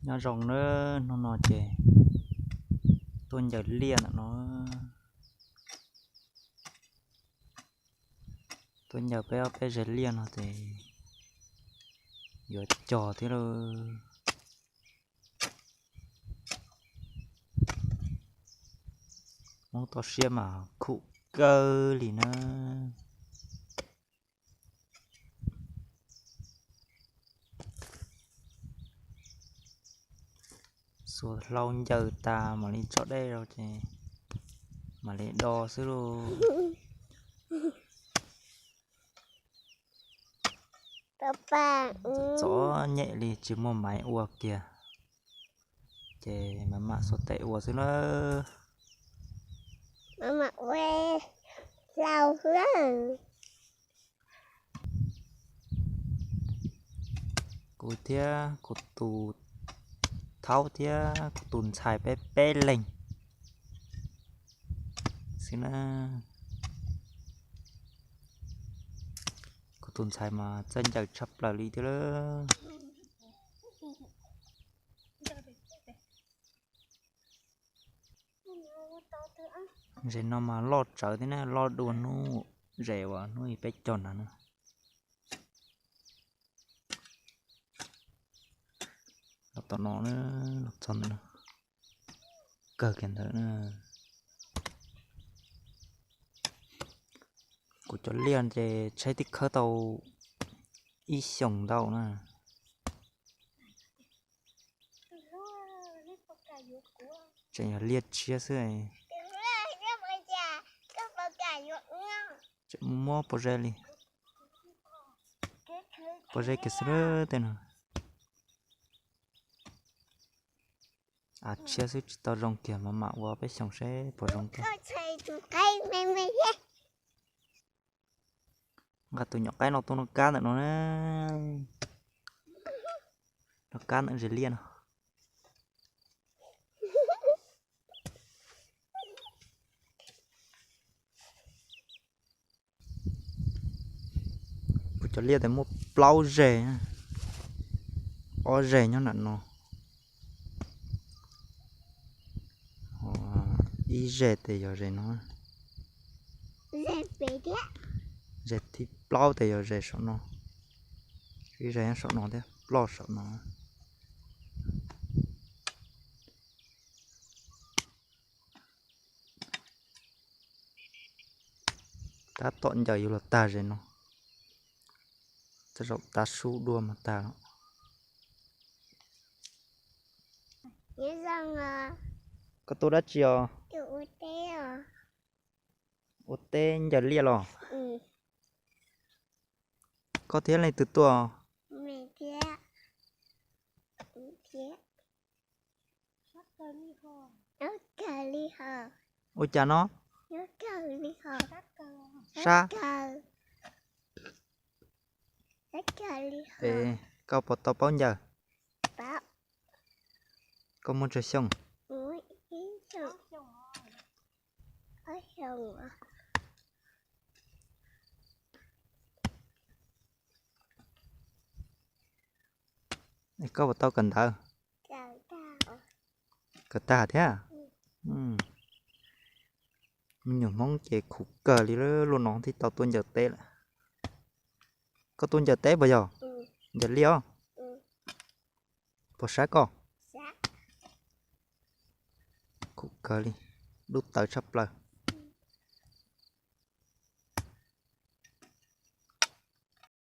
Nyob zoo nawb, hnub no ces tuaj ncaws liaj ntawm no. Tuaj ncaws peb ob peb zeg liaj no ces yuav cog thiab lauj. Hmoob toj siab mas khum kawg li na. Xuas hlau ncaws tas mam li tso dej rau ces mam li do xwb lauj. Txom nyem li tsis muaj maiv ua kiag, ces mam mam xuas tes ua xwb na. Kuv thiab kuv tus thaub thiab kuv tus ntxhais peb peb leeg xwb na. Kuv tus ntxhais mas txawj ncaws tshaj plaws li thiab lawm. Zes no mas loj tsawv thiab na, loj dua hnub zes uas hnub peb cog ntawd na. Los tom no, los txog ntawm no, kawg kiag ntawd na. Kuv cov liaj ces tshaib tib khawb tau ib xyoos ntau na. Tseem yog liaj tshiab xwb. Tseem muaj muab pob zeb li. Pob zeb kiag xwb tej no. Av tshiab xwb tsis tau zoo kiag, mam mam ua peb xyoos seb puas zoo kiag. Nqa tus nyuam qaib no tuaj noj kab ntawm no na. Noj kab ntawm zes liaj no. Kuv cov liaj tes muaj plaub zeg, ob zeg nyob nram no, ib zeg tes yog zeg no, zeg thib plaub tes yog zeg saum no, ib zeg nyob saum no thiab ploj saum no. Tab tom ncaws yuav luag tag zes no, tej zaum tav su dua mas tag lawm. Koj tuaj dab tsi os? Ua teb ncaws liaj los? Koj thiab leej twg tuaj? Ua cas no? Sab. Es koj puas tau paub ncaws? Koj muaj tsawg xyoo? Es koj puas tau kawm ntawv? Kawm tag thiab. Me nyuam Hmoob ces khum kawg li, luaj no thiaj tau tuaj ncaws teb lawm. Koj tuaj ncaws teb puas yog? Ncaws liaj os? Puas sab koj? Khum kawg li, dub tawv tshaj plaws.